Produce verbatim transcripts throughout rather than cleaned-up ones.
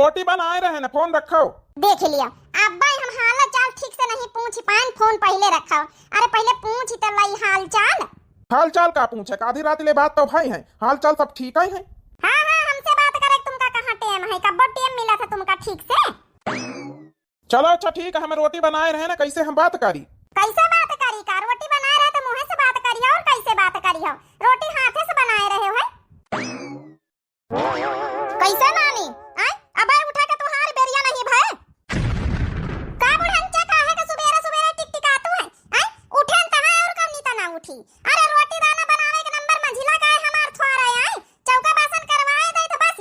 रोटी बनाए रहे न, फोन रखो। देख लिया, अब्बा हम हाल चाल ठीक से नहीं पूछ पाएन, फोन पहिले रखो। अरे पहिले पूछ त लई हाल चाल। हाल चाल का पूछे, आधी रात ले बात तो भई है, हाल चाल सब ठीक ही है। हाँ हाँ, हमसे बात करे तुमका कहाँ टेम है, कब्बो टेम मिला था तुमका ठीक से? चलो अच्छा ठीक है, हम रोटी बनाए रहे ना, कैसे हम बात करी? कैसे बात करी का? रोटी बनाए रहे तो मुँहे से बात करी और कैसे बात करी हो? रोटी हाथे से बनाए रहे हो है? कैसे नानी? आय? अबे उठे के तुहार बेरिया नहीं भए? का बुढ़ंचा काहे के सुबेरे सुबेरे टिकटिकातू है? आय? उठे न तहाँ और कम नीता ना उठी। अरे रोटी दाना बनावे के नंबर मंझिला का है हमार थ्वारा आय? चौका बासन करवाए दे तो बस।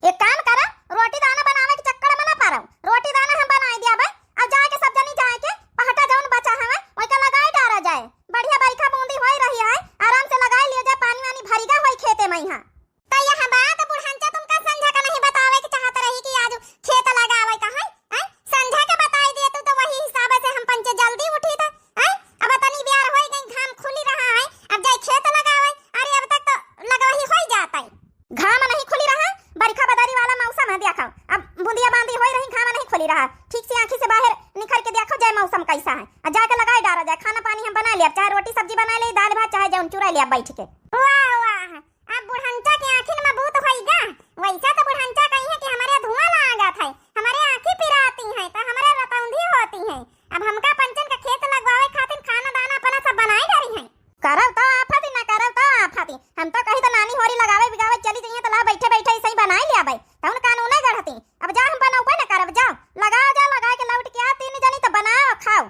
एक काम करा, रोटी दाना बनावे के चक्कर में ना पड़ो। रोटी दाना हम बनाए दिया बे। अब जाए के सब जनी जाए के पहटा जौन बचा हवे, ओइका लगाए डारा जाए। बढ़िया बरखा बूंदी होई रही है, आराम से लगाए लिया जाए, पानी वानी भरिगा होई खेते में यहाँ। तो यह बात बुढ़ंचा तुमका संझा का नहीं बतावे के चाहत रही कि आज खेत लगावे का है, हैं? संझा के बताई दिए तू तो वही हिसाब से हम पंचे जल्दी उठी था, हैं? अब तनी बियार होई गई, घाम खुली रहा है, अब जाए खेत लगावे। अरे अब तक तो लगवही होई जाता है। घाम नहीं खुली रहा, बरखा बदरी वाला मौसम है, देखो अब बूंदिया बांदी होई रही, घाम नहीं खुली रहा। ठीक से आँखी से बाहर निखर के देखो जाए मौसम कैसा है, आ जाके लगाए डारा जाए। खाना पानी हम बना लिया, चाहे रोटी सब्जी बना ले, दाल भात, चाहे जौन चुरा लिया बैठ के। वाह वाह, अब बुढ़ंचा के आँखिन में भूत होइगा। वैसा तो बुढ़ंचा कही है कि हमरे धुआं लागत है, हमरे आँखी पिराती हैं, तो हमरे रतौंधी होती हैं। अब हमका पंचन का खेत लगवावे खातिर खाना दाना अपना सब बनाए डरी हैं। करब तो आफती, ना करब तो आफती। हम तो कही तो नानी होरी लगावे बिगावे चली जइहे तो ला बैठे बैठे ऐसे ही बनाए ले आवे। तौन कानूने गढ़ती। अब जा हम बनौबे ना करब, जाओ। लगाओ जा, लगाए के लौट के आ, तीन जनी तो बनाओ खाओ।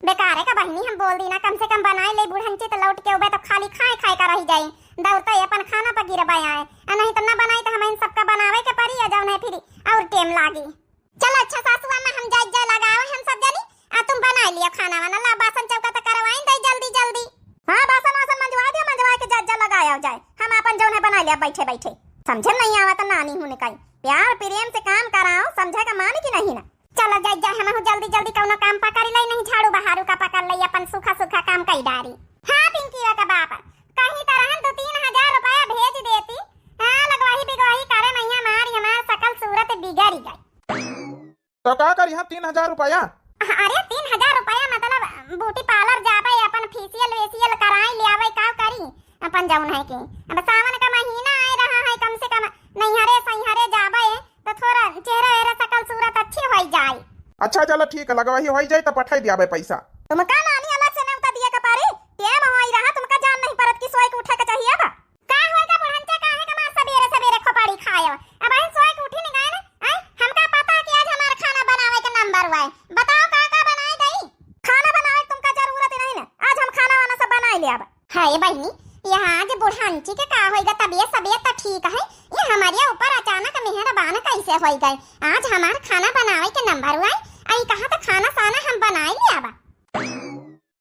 बेकारे का बहिनी, हम बोल दी ना, कम से कम बनाए ले बुढ़ंची, तो लौट के उबे तो खाली खाए खाए का रह जाई। दौड़ते अपन खाना पर गिरबे आए, आ नहीं तो ना बनाई तो हम इन सबका बनावे के पड़ी, आ जौन है फिर और टेम लागी। चलो अच्छा सासू अम्मा, हम जाए जाए लगाओ हम सब जनी, आ तुम बनाए लियो खाना वाना, ला बासन चौका तो करवाइन दे जल्दी जल्दी। हाँ, बासन वासन मंजवा दियो, मंजवा के जाए जाए लगाओ जाए, हम अपन जौन है बनाए लिया बैठे बैठे। समझे नहीं आवा तो नानी हूँ निकाई, प्यार प्रेम से काम कराओ, समझे का मान की नहीं ना। चलो जाए जाए, हम हूँ जल्दी जल्दी कौनो काम पकड़ ले, नहीं झाड़ू बहारू का पकड़ ले, अपन सूखा सूखा काम कई डारी। हाँ पिंकीवा का बाप, कहीं तरह दो तीन हजार रुपया भेज देती। हाँ, लगवाही बिगवाही करे मैया मारी, हमार सकल सूरत बिगड़ गई। तो का करी हम तीन हजार रुपया? अरे तीन हजार रुपया मतलब ब्यूटी पार्लर जाबे, अपन फेशियल वेशियल कराई ले आवे, का करी अपन जौन है के। अब सावन का महीना आए रहा है, कम से कम नैहरे सैहरे जाबे तो थोड़ा चेहरा वेहरा सकल सूरत अच्छी होई जाए। अच्छा चलो ठीक है, लगवाही होई जाए तो पठाई दियाबे पैसा। तुमका नानी अलग से नेवता दिए के पड़ी, टेम होई रहा, तुमका जान नहीं परत कि सोए के उठे के चाहिए बा। का होई का बुढ़ंचा, काहे का मार सबेरे सबेरे खोपड़ी खायो? अब अही सोए के उठी नहीं गए ना, आय? हमका पता कि आज हमार खाना बनावे के नंबर हुआ है। बताओ का का बनाए दई? खाना बनावे के तुमका जरूरत ही नहीं ना, आज हम खाना वाना सब बनाए ले अब। हाय बहिनी, यहाँ आज बुढ़ंची के का होई गा? तबियत सबियत तो ठीक है, ये हमारे ऊपर अचानक मेहरबान कैसे होई गए? आज हमार खाना बनावे के नंबर हुआ है, आई कहा तो खाना साना हम बनाए ले अब।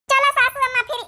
चलो सासू अम्मा, फिर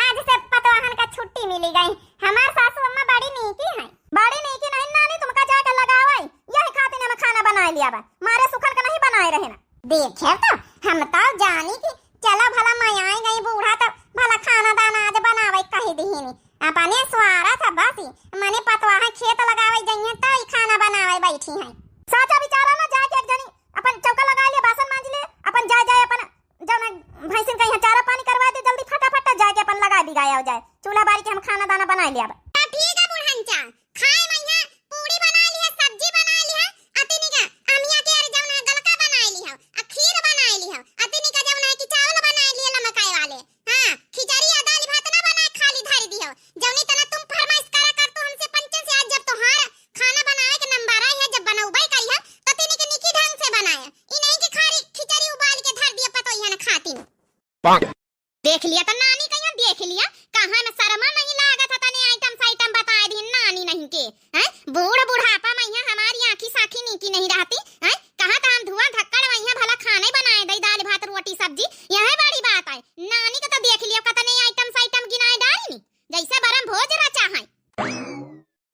आज से पतवाहन का छुट्टी मिली गई। हमार सासू अम्मा बड़ी नीकी हैं। बड़ी नीकी नहीं नानी, तुमका जाके लगावे, यही खातिर हम खाना बनाए लिया बा, मारे सुखन का नहीं बनाए रहे ना। देखे तो, हम तो जानी कि चलो भला मैं आई गई बूढ़ा तो भला खाना दाना आज बनावे कही दीनी। अपने स्वारा था बस ही, मने पतवाह खेत लगावे जइहे तो ही खाना बनावे बैठी हैं। साचा बिचारा ना जाके एक जनी अपन चौका लगा ले, बासन मांज ले, अपन जाए जाए अपन जौन है भैंसिन का यहाँ चारा पानी करवा दे, जल्दी फटाफट जाके अपन लगा बिगाया हो जाए, चूल्हा बारी के हम खाना दाना बनाए ले अब। ता ठीक है बुढ़ंचा, खाए मैया पूड़ी बनाए लिहा, सब्जी बनाए लिहा, अतिनी का अमिया के अरे जौन है गलका बनाए लिहा, आ खीर बनाए लिहा, अतिनी का जौन है कि चावल बनाए लिहा लमकाए वाले, हाँ खिचड़ी आ दाल भात ना बनाए, खाली धर दिहो, जौनी तना तुम फरमाइश करा कर तो हमसे पंचन से, आज जब तोहार खाना बनावे के नंबर आए है, जब बनौबे करी है तो तिनी के निकी ढंग से बनाए, ई नहीं कि खाली खिचड़ी उबाल के धर दिया पतोहिया न खातिन। देख लिया तो नानी कहिया, देख लिया, कहाँ न शर्मा नहीं लागत है, तने आइटम साइटम बताए दिन नानी नहीं के, हैं? बूढ़ बुढ़ापा में यहाँ हमारी आँखी साखी नीकी नहीं रहती, हैं? कहाँ तो हम धुआं धक्कड़ वहिया भला खाने बनाए दई, दाल भात रोटी सब्जी, यह बड़ी बात है। नानी के तो देख लियो कतने आइटम साइटम गिनाए डारी नी, जैसे बरम भोज रचा है।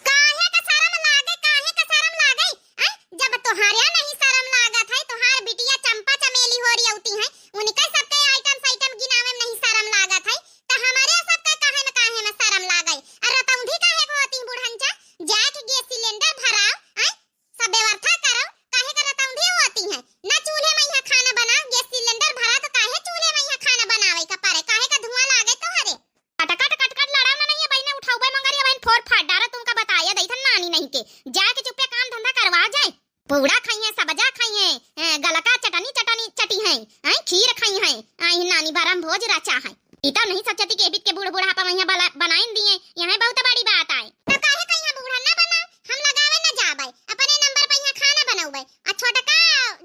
काहे का शरम लागे, काहे का शरम लागे? हैं? जब तोहारे नहीं शरम लागत है, तोहार बिटिया चंपा चमेली हो रही होती है, उनके सबके आइटम साइटम गिनावे में नहीं शरम लागत है, तो हमारे सबके काहे में, काहे में शरम लागे? फोर फाड़ डारा तुमका बताया दई थन नानी नहीं के, जाके चुप्पे काम धंधा करवा जाए। पूड़ा खाई हैं, सबजा खाई हैं, हैं, गलका चटनी चटनी चटी हैं, हैं, खीर खाई हैं। आई नानी बरम भोज रचा है। ई तो नहीं सोचती कि एबित के बूढ़ बुढ़ापा में यहाँ बला-, बनाइन दिए, यहाँ बहुत बड़ी बात आए। तो काहे कहिया बूढ़ा ना बनाओ, हम लगावे न जाबे, अपने नंबर पे यहाँ खाना बनौबे, आ छोटका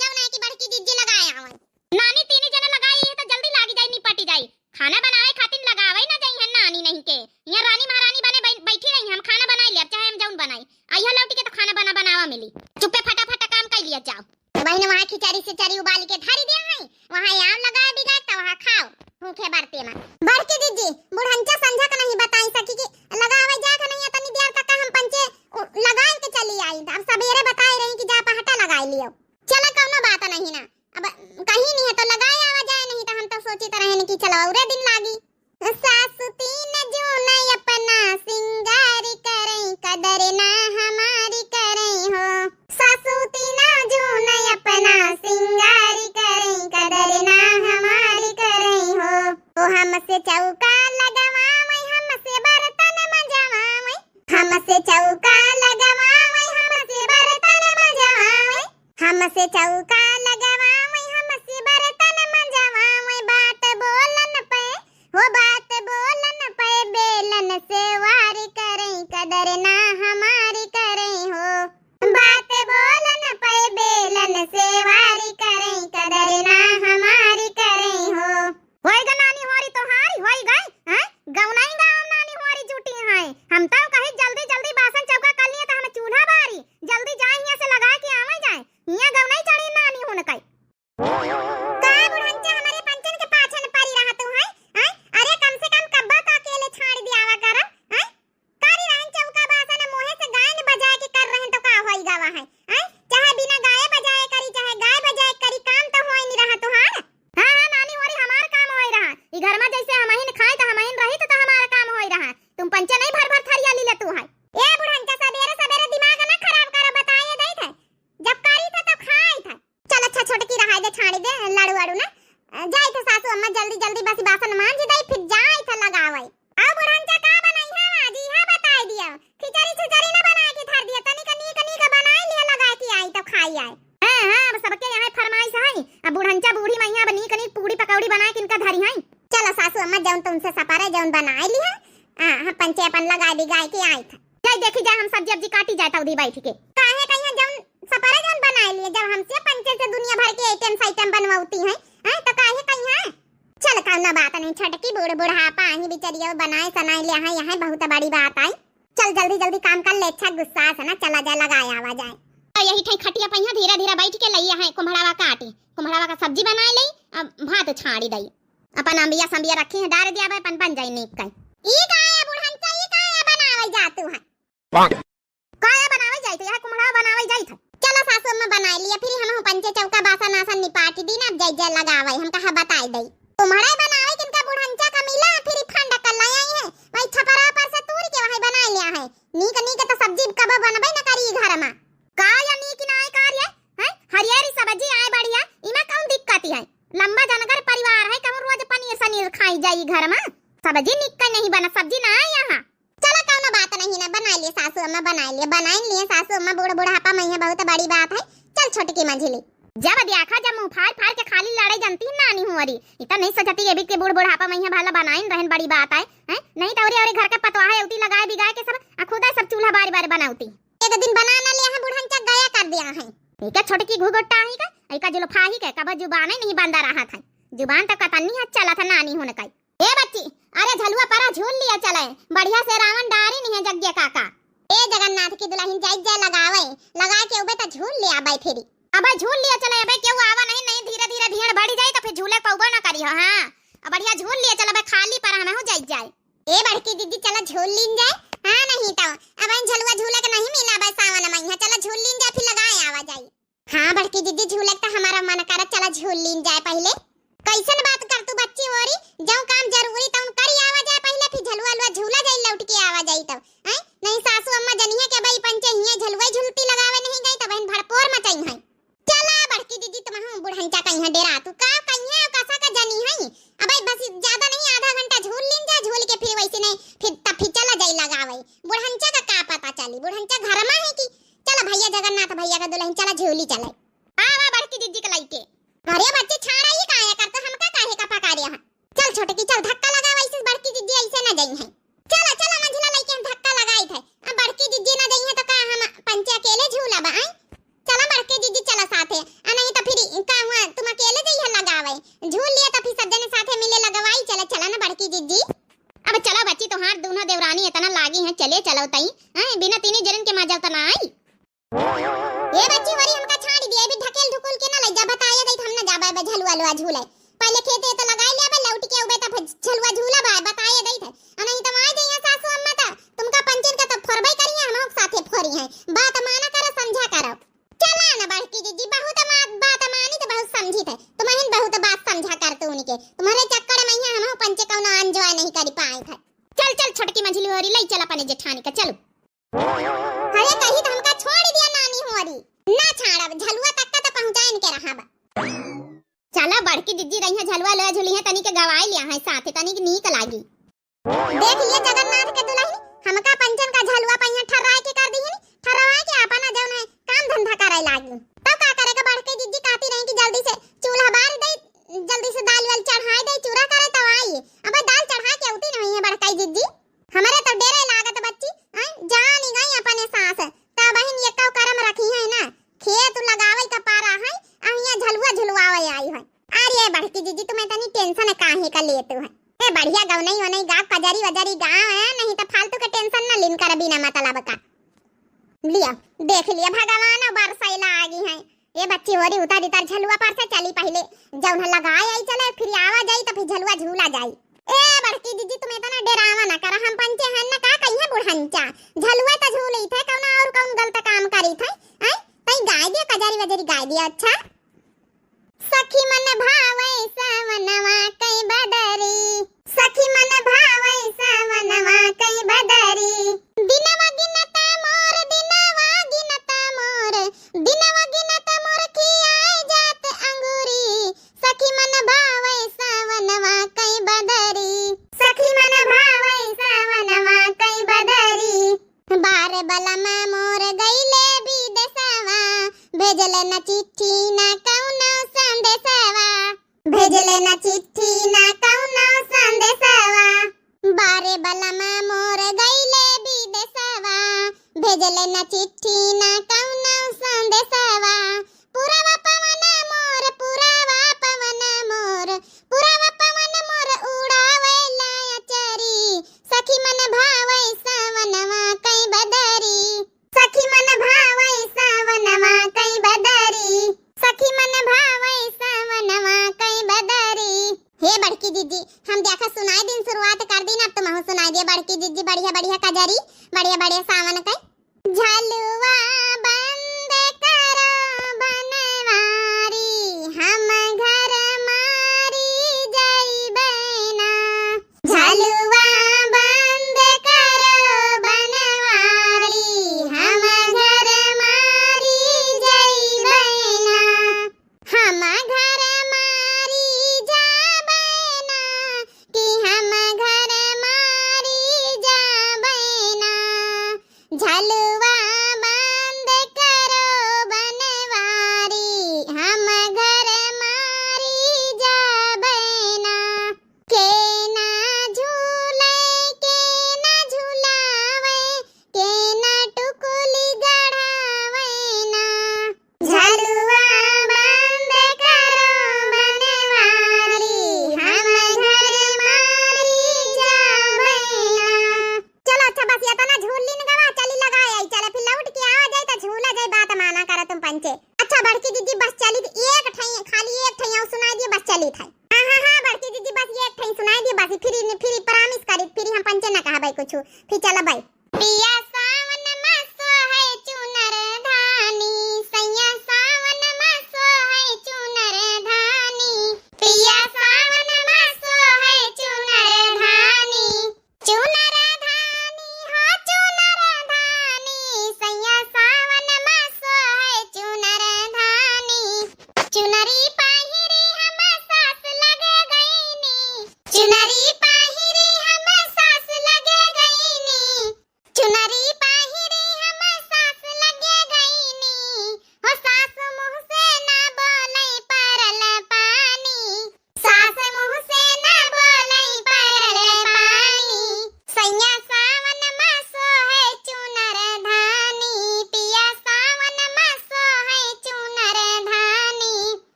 जौन है कि बड़की जिज्जी लगाए आवन। नानी तीनी जने लगाई है तो जल्दी लागी जाई, निपटी जाई। खाना बनावे खातिर लगावे न जाई है नानी नहीं के। यहाँ रानी महारानी बने बै-, बैठी रही, हम खाना बनाई लेब, चाहे हम जौन बनाई। अइहा लौटी के तो खाना बना बनावा मिली। चुप्पे फटाफट काम कर लिया जाओ। तो बहिन वहाँ खिचड़ी सिचड़ी उबाल के धरी दिया है, वहाँ आम लगाए बिगाए तो वहाँ खाओ भूखे बरते में। बड़की जिज्जी, बुढ़ंचा संझा का नहीं बताई सकी कि लगावे जा के नहीं, तनी देर तक हम पंचे उ-, लगाए के चली आई। अब सबेरे बताए रही कि जा पहटा लगाए लियो। चला कौनो बात नहीं ना, अब कहीं नहीं है तो लगाए आवा जाए, नहीं तो हम तो सोची तो रहे कि चलो औरे दिन लागी। सासु तीन जून अपना सिंगार करई, कदर ना हमारी करई हो। सासु तीन जून अपना सिंगार करई, कदर ना हमारी करई हो। ओ हमसे चौका लगवावई, हमसे बर्तन मजवावई, हमसे चौका लगवावई, हमसे बर्तन मजवावई, हमसे चौका लगवावई, हमसे बर्तन मजवावई। बात बोलन पे, हो बात बोलन पे बेलन से वार करई, कदर ना हमारी करई हो। बात बोलन पे बेलन से वार करई, कदर ना हमारी करई हो। होई गा नानी होरी तोहारी, होई गई, हैं? गौनाई गाँव नानी होरी जुटी हैं। हम तो कही जल्दी जल्दी बासन चौका कर लिए तो हम चूल्हा बारी, जल्दी जाए यहाँ से लगा के आवे जाए। यहाँ गौनाई चढ़ी नानी हुन कई। का बुढ़ंचा हमरे पंचन के पाछन परी रहा तू है, हैं? अरे कम से कम कब्बा तो अकेले छाड़ दियावा करम, हैं? करी रहन चौका बासन मोहे से गायन बजाए के कर रहन तो का होई गवा है, हैं? चाहे बिना गाए बजाए करी, चाहे गाए बजाए करी, काम तो होई नहीं रहा तोहार। हाँ, हाँ, नानी होरी हमार काम होई रहा। ई घर में जैसे हमहिन खाई तो हमहिन रही तो, तो हमार काम होई रहा। तुम पंचे नहीं भर भर थरिया ली ले तू है। ए बुढ़ंचा सबेरे सबेरे दिमाग ना खराब करो, बताए दई थे। जब करी थे तो खाई थे। चल अच्छा छोटकी रहाई दे, छाड़ी दे, लाड़ू वाड़ू ना। अ, जाई थे सासू अम्मा जल्दी जल्दी बस बासन मांज दई, फिर जाई थे लगावे। अब बुढ़ंचा का बनाई है आज, इहा बताई दिया। खिचड़ी छिचड़ी ना बना के धर दिया, तनिक नीक नीक बनाई लिया, लगा के आई तो खाई आए। हाँ, हाँ, अब सबके यहाँ फरमाइश है। अब बुढ़ंचा बूढ़ी मैया अब नीक नीक पूड़ी पकौड़ी बना के इनका धरी है। चलो सासू अम्मा जौन तुमसे सपरे जौन बनाई लिया। हाँ, हम पंचे अपन लगा दी गाय के आई थे। जाई देखी जाए, हम सब्जी अब्जी काटी जाए तौदी बैठ के। काहे कहिया जौन सपरे जौन बनाई लिए, जब हमसे पंचे से दुनिया भर के आइटम साइटम बनवाती हैं, हैं, तो काहे कहिया? चल कौनो बात नहीं, छोटकी बूढ़ बुढ़ापा आही बिचरिया बनाए सनाए ले हैं, यहाँ बहुत बड़ी बात आई। चल जल्दी जल्दी काम कर ले, अच्छा गुस्सा से ना चला जाए, लगाए आवा जाए। तो यही ठई खटिया पहिया धीरे धीरे बैठ के लई है कुम्हड़ावा काटी, कुम्हड़ावा का सब्जी बनाए ले, अब भात छाड़ी दई। अपन अम्बिया संबिया रखी है, डार दिया भाई, अपन बन जाई नीक कई। ई का है बुढ़ंचा, ई का है बनावे जातू है? काया बनावे जाई थे, यहाँ कुम्हड़ा बनावे जाई थे। चलो सासू अम्मा बनाए लिया, फिर हम पंचे चौका बासन आसन निपाटी दी ना, अब जाई जाई लगावे, हम कहा बताए दई। कुम्हड़ा बनावे किनका बुढ़ंचा का मिला, फिर फंड कर ले आई है, वही छपरा पर से तूर के वही बनाए लिया है। नीक नीक तो सब्जी कब बनबे न करी घर में। का या नीक ना आए कार्य है, हरियरी सब्जी आए बढ़िया, इमा कौन दिक्कत है? लंबा जनगर परिवार है, कहूँ रोज पनीर सनीर खाई जाई घर में। सब्जी नीक का नहीं बना, सब्जी ना आए यहाँ। चला कौनो बात नहीं ना, बनाए लिए सासू अम्मा, बनाए लिए, बनाए लिए सासू अम्मा, बूढ़ बुढ़ापा में है बहुत बड़ी बात है। चल छोटकी मंझिली। जब देखा जब मुँह फाड़ फाड़ के खाली लड़ाई जानती है नानी हुआरी। इतना नहीं सोचती ये भी कि बूढ़ बुढ़ापा में है भला बनाइन रहन बड़ी बात है, हैं? नहीं तो औरे औरे घर के पतवाह है उती लगाए बिगाए के सब आ खुदा सब चूल्हा बारी बारी बनाउती। एक दिन बना ना लिया है बुढ़न चक गया कर दिया है। ठीक है छोटकी घुघुट्टा ही का, ऐका जुल्फा ही के कब जुबान ही नहीं बंदा रहा था। जुबान तो कतनी है चला था नानी होने का। ए बच्ची, अरे झलुआ परा झूल लिया चले, बढ़िया से रावण डारी नहीं है जग्गे काका। ए जगन्नाथ की दुल्हन जाई जाए लगावे, लगा के उबे त झूल ले आबे फिरी। अबे झूल लिया चले, अबे केहू आवा नहीं, नहीं धीरे धीरे भीड़ बढ़ जाई तो फिर झूले पौबो ना करी हो। हाँ, अब बढ़िया झूल लिया चले, अबे खाली पर हम हो जाई जाए। ए बड़की दीदी चला झूल लीन जाए। हाँ नहीं तो अब इन झलुआ झूले के नहीं मिला बे सावन में, यहाँ चला झूल लीन जाए फिर लगाए आवा जाई। हाँ बड़की दीदी, झूले त हमारा मन करत, चला झूल लीन जाए पहिले। कैसन बात कर तू बच्ची होरी, जौन काम जरूरी तौन करी आवा जाए पहिले, फिर झलुआ लुआ झूला जाई लौट के आवा जाई तब। हैं? नहीं सासू अम्मा जनिहे के भाई पंचे हिये झलुआ झुलती लगावे नहीं गई तब बहन भड़पोर मचाई हैं। चला बड़की दीदी, तुम हम बुढ़ंचा कहीं डेरा तू का कहीं है कसा का जनी है। अब बस ज्यादा नहीं, आधा घंटा झूल लीन जा, झूल के फिर वैसे नहीं फिर तब फिर चला जाई लगावे। बुढ़ा बुढ़नचा घर मा है कि चला भैया जगन्नाथ भैया का दुलहिन, चला झूली चले। आवा बड़की जिज्जी के लइके। अरे बच्ची, छाड़ा ही काहे कर, तो हमका काहे का पका दिया है? चल छोटकी, चल धक्का लगा, वैसे बड़की जिज्जी ऐसे ना जइहैं। चला, चला मंझिला लइके हम धक्का लगाइत है। अब बड़की जिज्जी ना जइहैं तो का हम पंचे अकेले झूला बा, आय? चला बड़की जिज्जी चला साथे, आ नहीं तो फिर का हुआ तुम अकेले जइहैं लगावे? झूल लिया तो फिर सब जने साथे मिले लगवाई, चला, चला ना बड़की जिज्जी। अब चला बच्ची, तोहार दूनो देवरानी इतना लागी हैं, चले चलो तई, हैं? बिना तीनी जरन के मजा तो ना आई। ए बच्ची, होरी हमका छाड़ी दिया, अभी ढकेल ढुकुल के ना ले जा, बताए दे, हम ना जाबे बे झलुआ लुआ झूले। पहले खेते तो लगाई ले बे, लौट के उबे तो फिर झलुआ झूला बा, बताए दे थे। आ नहीं तो आ जाइए सासू अम्मा तो तुमका पंचन का तो फोरबे करिए, हम साथे फोरी हैं। बात माना करो, समझा करो। चला ना बड़की जिज्जी, बहुत बात, बात मानी तो बहुत समझी थे। तुम्हें बहुत बात समझा कर तू उनके, तुम्हारे चक्कर में ही हम पंचे कौनो enjoy नहीं कर पाए थे। चल चल छोटकी मंझिली होरी, ले चल अपने जेठानी का, चलो। अरे कही तो हमका छोड़ दिया नानी होरी। ना छाड़ब, झलुआ तक का तो पहुँचाइन के रहब। चला बड़की जिज्जी रही है, झलुआ ले झुली है, तनी के गवाई लिया है साथे, तनी के नीक लागी। देख लिए जगन्नाथ के दुलहिन, हमका पंचन का झलुआ पहिया ठर्राए के कर दीहिन, ठर्राए के आपन जौन है काम धंधा करे लागी। तब का करे के, बड़की जिज्जी कहती रही कि जल्दी से चूल्हा बार दे, जल्दी से दाल वाल चढ़ाए दे, चूरा करे तब आई। अब दाल चढ़ा के उठी नहीं है बड़काई जिज्जी। हमरे तो डेरे लागत बच्ची, हैं? जानी गई अपने सास, तब बहिन ये कौ करम रखी है ना, खेत लगावे का पारा है, अहिया झलुआ झुलवावे आई है। अरे बड़की जिज्जी, तुम्हें तनी tension काहे का लेत है? ए बढ़िया गौनई वनई गाव, कजरी वजरी गाव है, नहीं तो फालतू के tension न लिन कर बिना मतलब का। लिया, देख लिया भगवान, बरसैला आ गई है। ए बच्ची होरी उतार इतार झलुआ पर से चली पहिले, जौन लगाए आई चले, फिर आवा जाई तो फिर झलुआ झूला जाई। ए बड़की जिज्जी, तुम इतना डेरावा ना करा, हम पंचे हैं ना, का कहिए बुढ़ंचा, झलुआ तो झूली थे, कौन और कौन गलत काम करी थे, हैं? तई गाय दिया, कजरी वजरी गाय दिया। अच्छा। सखी मन भावै सावनवा कई बदरी, सखी मन भावै सावनवा कई बदरी। दिनवा गिनत मोर, दिनवा गिनत मोर, दिनवा गिनत मोर खियाए जात अंगूरी। सखी मन भावै सावनवा कई बदरी, सखी मन भावै सावनवा कई बदरी। बार बलम मोर गईले बिदेसवा, भेजले न चिट्ठी न कौनो संदेसवा। भेजले न चिट्ठी न कौनो संदेसवा। बारे बलम मोर गईले बिदेसवा, भेजले न चिट्ठी न कौनो संदेसवा। पुरवा पवन मोर, पुरवा पवन मोर, पुरवा पवन मोर उड़ावेला अचरी। सखी मन भावै सावनवा कई बदरी, सखी मन भावै सावनवा कई बदरी, सखी मन भावै सावनवा कई बदरी। हे बड़की जिज्जी, हम देखा सुनाए दिन शुरुआत कर दिन, अब तुमहू सुनाए दिया बड़की जिज्जी, बढ़िया बढ़िया कजरी, बढ़िया बढ़िया सावन कई। झलुआ बंद करो बनवारी, हम घर मारी जइबै ना। झलुआ बंद करो बनवारी, हम घर मारी जइबै ना। हम घर मारी जाबै ना, कि हम घर मारी जाबै ना। झलुआ बंद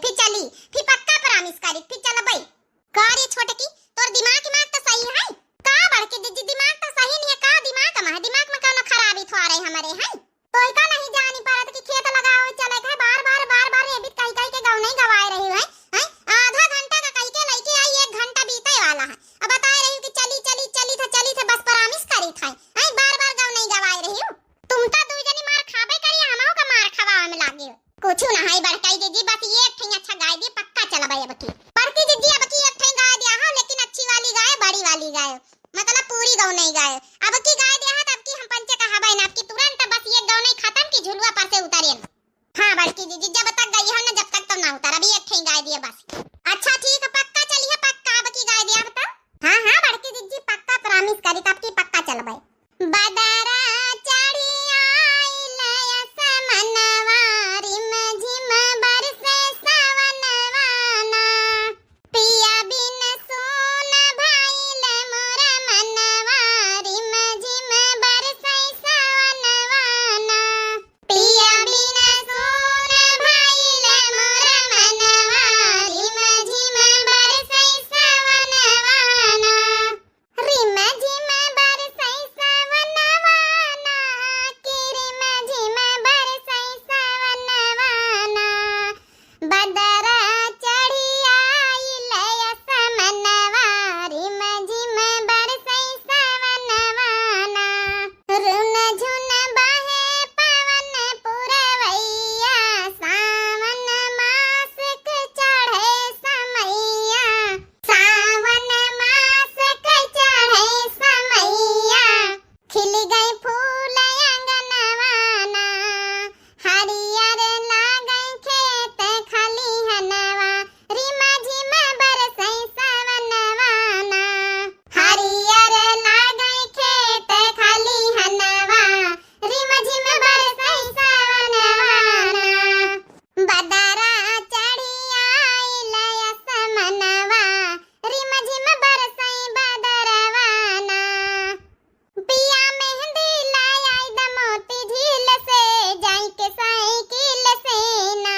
फिर चली, फिर पक्का promise करी, फिर चलबे। का रे छोटकी, तोर दिमाग, दिमाग तो सही है? का बड़की जिज्जी, दिमाग तो सही नहीं है, का दिमाग में है? दिमाग में कौनो खराबी थोड़े हमरे है? तोय का नहीं जानी परत कि खेत लगावे चले के है, बार बार, बार बार रेबित कही कही के गौनई गवाए रही है, हैं? आधा घंटा का कही के लइके आई, एक घंटा बीते वाला है, अब बताए रही कि चली, चली, चली थे, चली थे, बस promise करी थे, हैं? बार बार गौनई गवाए रही। तुम तो दुई जनी मार खाबे करी, हमहू का मार खवावे में लागी। कुछ ना है बड़काई जिज्जी, बस ये एक ठे अच्छा गाय दिए, पक्का चलबे अब की। बड़की जिज्जी, अब की एक ठे गाय दिया हो, लेकिन अच्छी वाली गाय, बड़ी वाली गाय, मतलब पूरी गौनई गाय। अब की गाय दिया है, तब की हम पंचे कहाबे ना, अब की तुरंत बस ये गौनई खत्म की झुलुआ पर से उतरे ना। हाँ बड़की जिज्जी, जब तक गई हो ना, जब तक तो ना उतर, अभी एक ठे गाय दिए बस। अच्छा ठीक है, पक्का चली है, पक्का अब की गाय दिया अब तो। हाँ, हाँ बड़की जिज्जी, पक्का promise करी, तब की पक्का चलबे। बदरा चढ़ी आइल असमनवा, रिम झिम बरसे सवनवा ना। पिया बिन सून भइल मोर मनवा, रिम झिम बरसे सवनवा ना। पिया बिन सून भइल मोर मनवा, रिम झिम बरसे सवनवा ना। रिम झिम बरसै सवनवा ना, कि रिम झिम बरसै सवनवा ना। बदरा चढ़ी आइल असमनवा, रिम झिम बरसै सवनवा ना। रुन झुन बहे पवन पुरवैया, सावन मास के चढ़े समैया। सावन मास के चढ़े समैया, खिल गए फूल अंगनवा ना, हरियर लागै खेत खलिहनवा, रिम झिम बरसै सवनवा ना। हरियर लागै खेत खलिहनवा, रिम झिम बरसै सवनवा ना। बदरा चढ़ी आइल असमनवा, रिम झिम बरसै बदरवा ना। पिया मेहंदी लाई आई द मोती झील से, जाई के साइकिल से ना,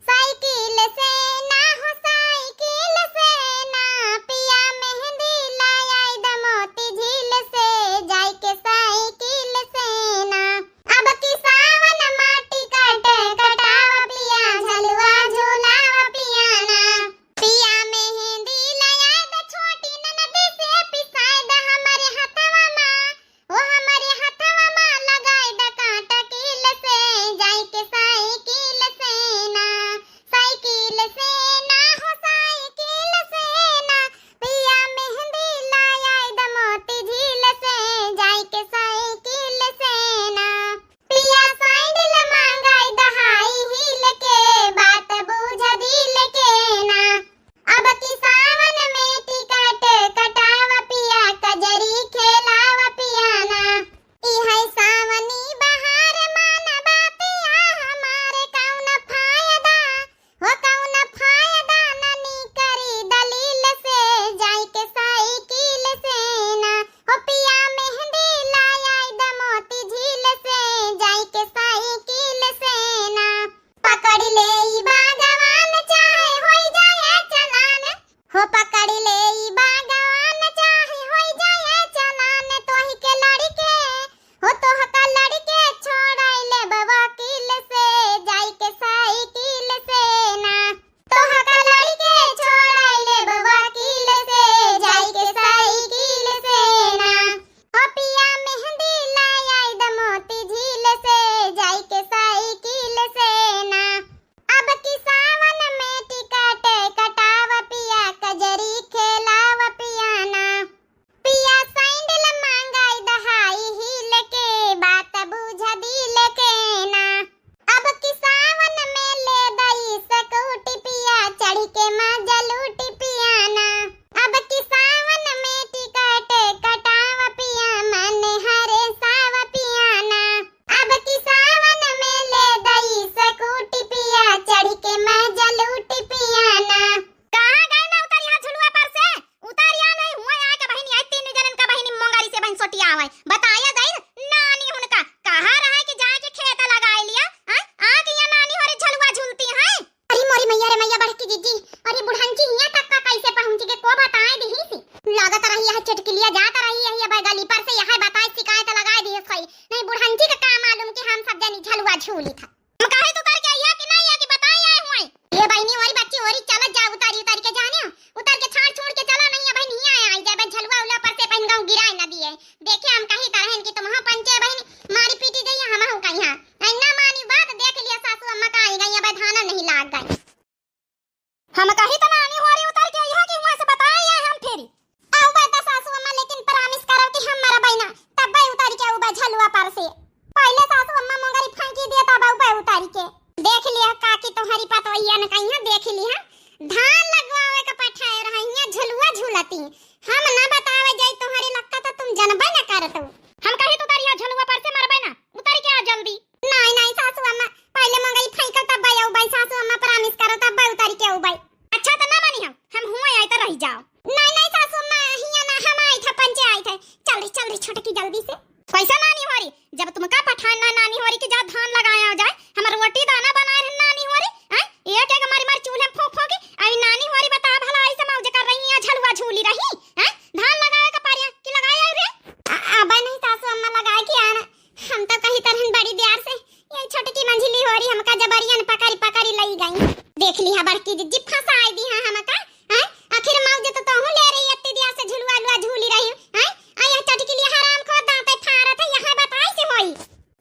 साइकिल से ना हो, साइकिल से ना। पिया मेहंदी लाई आई द मोती झील से, जाई के साइकिल से ना। अब की सावन माटी काटे कटाव पिया, झलुआ झुलाव पिया ना। पिया मेहंदी लाई आई द छोटी ननद से, पिसाई द हमरे हथवा मा, ओ हमरे हथवा मा लगाई द कांटा कील से, जाई के साइकिल से ना, साइकिल से ना हो, साइकिल से ना। पिया मेहंदी लाई आई द मोती झील से, जाई के साइकिल से ना। पिया सैंडल मांगाई द हाई हील के, बात बूझ दिल के ना। अब की सावन में टिकट कटाव पिया, कजरी खेलाव पिया ना। ई है सावनी बहार, मान बातिया हमार, कौन फायदा हो, कौन फायदा, ननी करी दलील से, जाई के साइकिल से ना। हो पिया मेहंदी लाई आई द मोती झील से, जाई के साइकिल से ना। पकड़ ले ई बागवान, चाहे होई जाए चलान। हो पकड़ ले ई बागवान, चाहे होई जाए चलान। तोही के लड़के, हो तोहका लड़के छोड़ाई लेब वकील से, जाई के साइकिल से ना। तोहका लड़के छोड़ाई लेब वकील से, जाई के साइकिल से ना। हो पिया मेहंदी लाई आई द मोती झील से, जाई के साइकिल से ना। अब की सावन में टिकट कटाव पिया, कजरी खेलाव पिया ना। पिया सैंडल मांगाई द हाई हील के, बात बूझ दिल के ना। अब की सावन में ले दई स्कूटी पिया, चढ़ के मजा लूटी पिया ना। अब की सावन में टिकट कटाव पिया, मन हरे साव पिया ना। अब की सावन में ले दई स्कूटी पिया, चढ़ के मजा लूटी पिया ना। कहाँ गई ना उतरिया झुलुआ पर से? उतरिया नहीं हुआ, आके बहिनी आई, तीन जनन का बहिनी मोंगारी से बहिन सोटिया आवे। बताया जाई नानी हुनका, कहाँ रहे कि जाए के खेत लगाए लिया? हाँ? आके यहाँ नानी होरी झलुआ झूलती हैं। अरे मोरी मैया रे मैया, चुटकिलिया जात रही है, ये गली पर से यहाँ बताए शिकायत लगाए दिए सही। नहीं बुढ़ंची का का मालूम कि हम सब जनी झलुआ झूली था। हम कहे तू उतर के आइया कि नहीं, या कि बताए आए हुए? ये बहिनी, ओरी बच्ची, ओरी चलत जा, उतारी उतारी के जाने, उतर के छाड़ छोड़ के चला, नहीं अब नहीं आया, आई जाए, झलुआ उला पर से पहन गाँव गिराए न दिए। देखे हम कही तरहन कि तुम पंचे बहिनी मारी पीटी गई, हम हूँ कहीं हाँ। आई ना मानी बात, देख लिया सासू अम्मा का आई गई, अब धाना नहीं लाग गई। हम कही त नानी होरी उतर के यहाँ कि हुआ से बताए या हम फेरी। आउबे त सासू अम्मा, लेकिन promise करब कि हम मरबै ना, तब्बे उतर के आउबे झलुआ पर से। पहले सासू अम्मा मोंगरी फेंकी दिए, तब आउबे उतर के। देख लिया काकी, तोहरी पतोहिया न कहिया देख लिया। धान लगवावे के पठाए रहिया, झलुआ झूलती। हम ना बतावे जाई तोहरी लक्का त तुम जनबे न करत। हम कही तू उतरिया झलुआ पर से, मरबे ना, उतर के आ जल्दी। नहीं, नहीं सासू अम्मा, पहले मंगई फेंकल तब आउबे, सासू अम्मा promise करो तब उतर के आउबे। अच्छा त ना मानी हम, हम हुआ आई त रह जाओ। नहीं, नहीं सासू अम्मा, हिया ना, हम आई थे, पंचे आई थे। चल रे, चल रे छोटकी जल्दी से। कैसा नानी होरी, जब तुमका पठान ना नानी होरी कि जा धान लगाया जाए, हम रोटी दाना बनाए रहन नानी होरी, हैं? एक एक मारी मारी चूल्हे फूंक फूंकी, आई नानी होरी बता भला ऐसे मौज कर रही है, झलुआ झूली रही, हैं? धान लगाए का पारिया कि लगाए आई रे? आ, अबे नहीं सासू अम्मा लगाए कि आना, हम तो कही तरहन बड़ी देर से, ये छोटकी मंझली होरी हमका जबरियन पकड़ी पकड़ी लई गई। देख लिहा बड़की जिज्जी फंसाई दी है हमका, हैं? आखिर मौज तो तोहू ले रही इतनी देर से झुलुआ लुआ झूली रही, हैं? आ यह चटकी लिए हराम खोर दांते फाड़त है, यहाँ बताई से होई।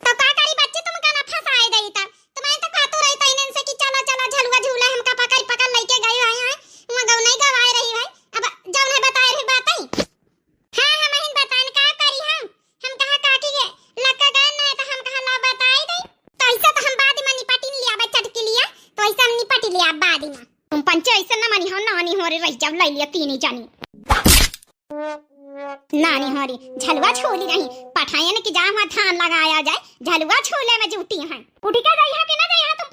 तो का करी बच्ची, तुमका ना फंसाए देई त। तुम्हें तो कहतू रही त इनन से कि चला चला झलुआ झूला, हमका पकड़ पकड़ लेके गई है, हैं? वहाँ गौ नहीं गवाए रही है। अब जब नहीं बताए रही बात आई। हाँ, हम हिन बतान का करी हम? हम कहा काकी के लक्का गए नहीं तो हम कहा ला बताई दे। तो ऐसा तो हम बाद में निपटी लिया बे चटकी लिया, तो ऐसा हम निपटी लिया बाद में। तुम पंचे ऐसे न मानी हो, नानी होरी रह जाओ, लई लिया तीन ही जानी। नानी होरी झलुआ झूली रही, पठायन की जा हुआ धान लगाया जाए, झलुआ झूले में जूटी हैं। उठी के गई है कि ना गई है तुम